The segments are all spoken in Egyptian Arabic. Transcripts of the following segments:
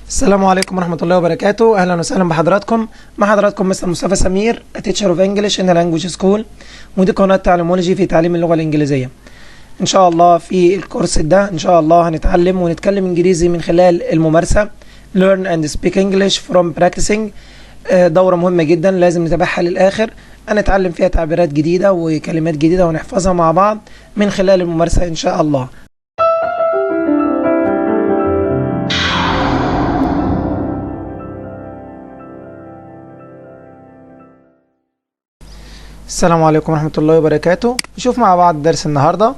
السلام عليكم ورحمة الله وبركاته. أهلا وسهلا بحضراتكم، مع حضراتكم مستر مصطفى سمير، teacher of English in language school، ودي قناة تعليمولوجي في تعليم اللغة الإنجليزية. إن شاء الله في الكورس ده إن شاء الله هنتعلم ونتكلم إنجليزي من خلال الممارسة، learn and speak English from practicing. دورة مهمة جدا لازم نتابعها للآخر، هنتعلم فيها تعبيرات جديدة وكلمات جديدة ونحفظها مع بعض من خلال الممارسة إن شاء الله. السلام عليكم ورحمة الله وبركاته. نشوف مع بعض درس النهاردة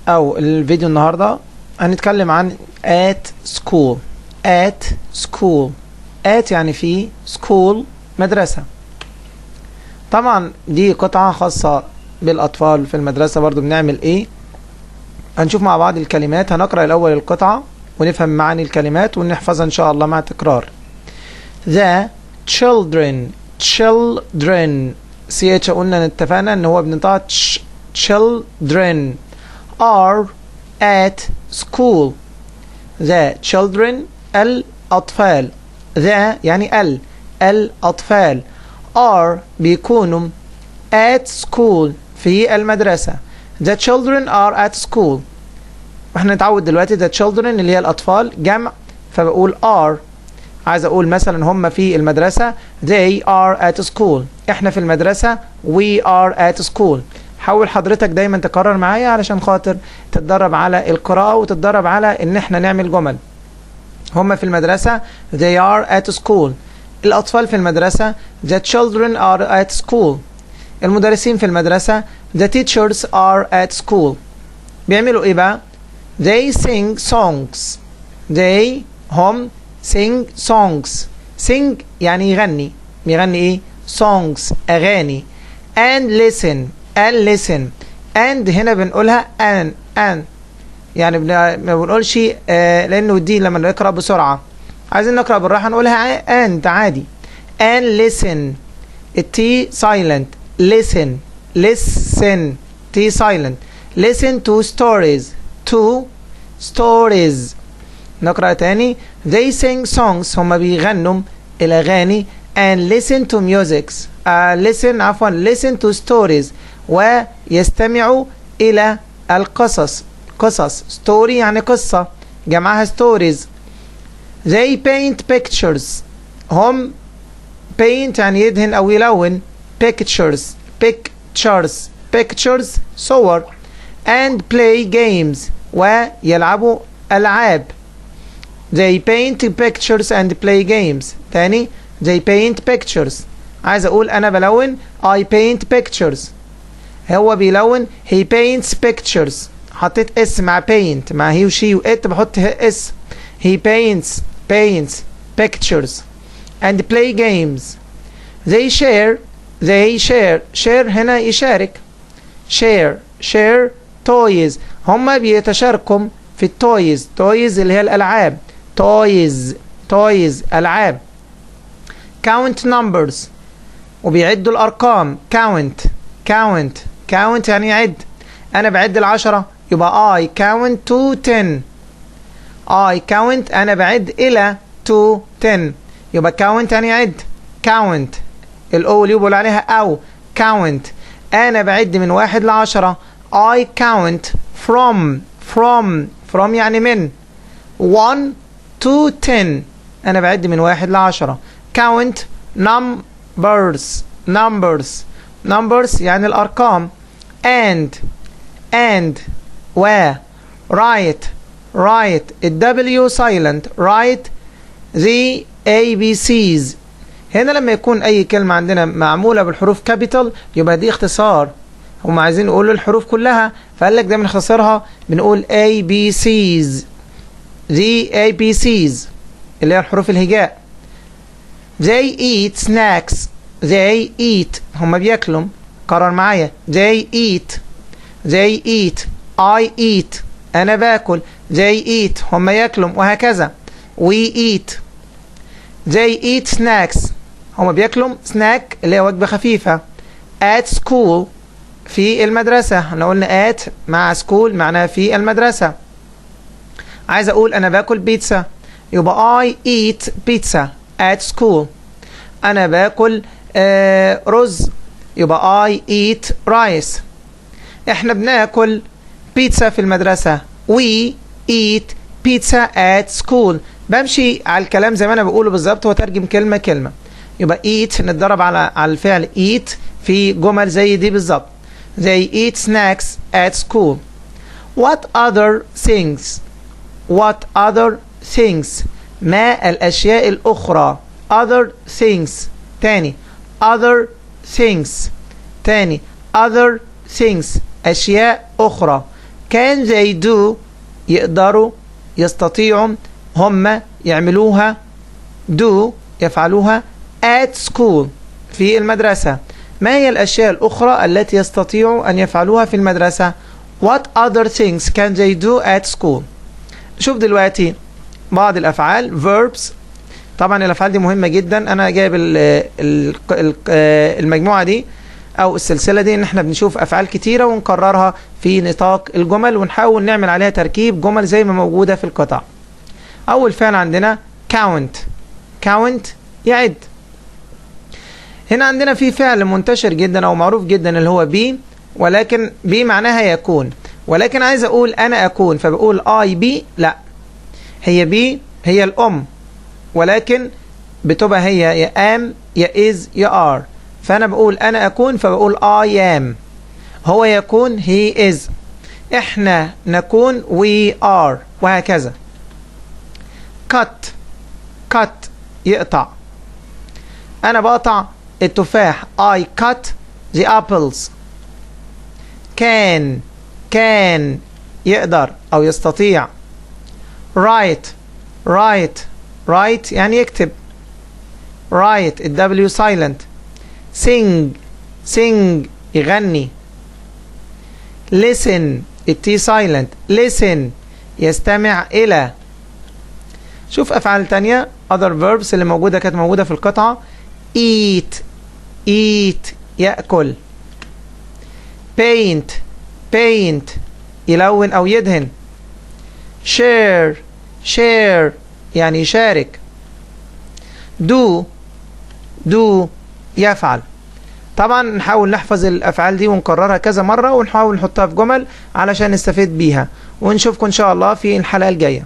أو الفيديو النهاردة. هنتكلم عن at school. at school، at يعني في، school مدرسة. طبعا دي قطعة خاصة بالأطفال في المدرسة، برضو بنعمل ايه؟ هنشوف مع بعض الكلمات. هنقرأ الأول القطعة ونفهم معاني الكلمات ونحفظها إن شاء الله مع تكرار. the children، children، ch، قلنا اتفقنا ان هو بننطقها ch، children are at school. the children الأطفال، the يعني ال، الأطفال، are بيكونوا، at school في المدرسة. the children are at school. واحنا نتعود دلوقتي the children اللي هي الأطفال جمع، فبقول are. عايز اقول مثلا هم في المدرسة، they are at school. احنا في المدرسة، we are at school. حاول حضرتك دايما تكرر معايا علشان خاطر تتدرب على القراءة وتتدرب على ان احنا نعمل جمل. هم في المدرسة، they are at school. الأطفال في المدرسة، the children are at school. المدرسين في المدرسة، the teachers are at school. بيعملوا ايه بقى؟ they sing songs. they هم، sing songs، sing يعني يغني، بيغني ايه؟ songs اغاني، and listen، and listen، and هنا بنقولها and، and يعني ما بنقولش لانه دي لما نقرا بسرعه، عايزين نقرا بالراحه نقولها and عادي. and listen، ال T silent، listen، listen، T silent، listen to stories، to stories. نقرأ تاني: they sing songs، هما بيغنوا الأغاني، and listen to music، listen عفوا، listen to stories، ويستمعوا إلى القصص. قصص، story يعني قصة، جمعها stories. they paint pictures، هم paint يعني يدهن أو يلون، pictures، pictures، pictures صور، and play games ويلعبوا ألعاب. they paint pictures and play games. تاني: they paint pictures. عايز أقول أنا بلون، I paint pictures. هو بيلون، he paints pictures. حطيت s مع paint، مع he و she و it بحط s. he paints، paints pictures and play games. they share، they share، share هنا يشارك، share، share toys، هما بيتشاركوا في ال toys. toys اللي هي الألعاب، toys، toys ألعاب. count numbers وبيعدوا الأرقام. count، count، count يعني يعد. أنا بعد العشرة يبقى I count to 10. I count أنا بعد إلى، to 10، يبقى count يعني يعد. count ال O اللي بيقول عليها أو، count أنا بعد من واحد لعشرة. I count from، from، from يعني من، 1 to 10، أنا بعد من واحد لعشرة. count numbers، numbers، numbers يعني الأرقام، and، and و، write، write، ال W silent، write the ABCs. هنا لما يكون أي كلمة عندنا معمولة بالحروف capital يبقى دي اختصار، هم عايزين يقولوا الحروف كلها، فقال لك ده بنختصرها، بنقول A B C's، the A B C's اللي هي الحروف الهجاء. they eat snacks، they eat هم بياكلوا. كرر معايا: they eat، they eat. I eat أنا باكل، they eat هم ياكلوا، وهكذا. we eat. they eat snacks هم بياكلوا سناك اللي هي وجبة خفيفة، at school في المدرسة. احنا قلنا at مع school معناها في المدرسة. عايز اقول انا باكل بيتزا، يبقى I eat pizza at school. أنا باكل رز، يبقى I eat rice. احنا بناكل بيتزا في المدرسة، we eat pizza at school. بمشي على الكلام زي ما انا بقوله بالظبط وترجم كلمة كلمة. يبقى eat نتدرب على الفعل eat في جمل زي دي بالظبط. They eat snacks at school. What other things؟ What other things؟ ما الأشياء الأخرى؟ other things، تاني other things، تاني other things، أشياء أخرى. Can they do؟ يقدروا، يستطيعوا، هم يعملوها، do يفعلوها، at school في المدرسة. ما هي الأشياء الأخرى التي يستطيعوا أن يفعلوها في المدرسة؟ What other things can they do at school؟ شوف دلوقتي بعض الأفعال، verbs. طبعا الأفعال دي مهمة جدا. أنا جايب المجموعة دي أو السلسلة دي إن احنا بنشوف أفعال كتيرة ونكررها في نطاق الجمل ونحاول نعمل عليها تركيب جمل زي ما موجودة في القطع. أول فعل عندنا count. count يعد. هنا عندنا في فعل منتشر جدا او معروف جدا اللي هو be، ولكن be معناها يكون، ولكن عايز اقول انا اكون، فبقول I be؟ لا، هي be هي الام، ولكن بتبقى هي يا am يا is يا are. فانا بقول انا اكون، فبقول I am. هو يكون he is. احنا نكون we are، وهكذا. cut، cut يقطع. انا بقطع التفاح، I cut the apples. can، can يقدر أو يستطيع. write، write، write يعني يكتب، write ال W silent. sing، sing يغني. listen ال T silent، listen يستمع إلى. شوف أفعال تانية، other verbs اللي موجودة، كانت موجودة في القطعة. eat، eat يأكل. paint، paint يلون أو يدهن. share، share يعني يشارك. do، do يفعل. طبعا نحاول نحفظ الأفعال دي ونكررها كذا مرة ونحاول نحطها في جمل علشان نستفيد بيها، ونشوفكم إن شاء الله في الحلقة الجاية.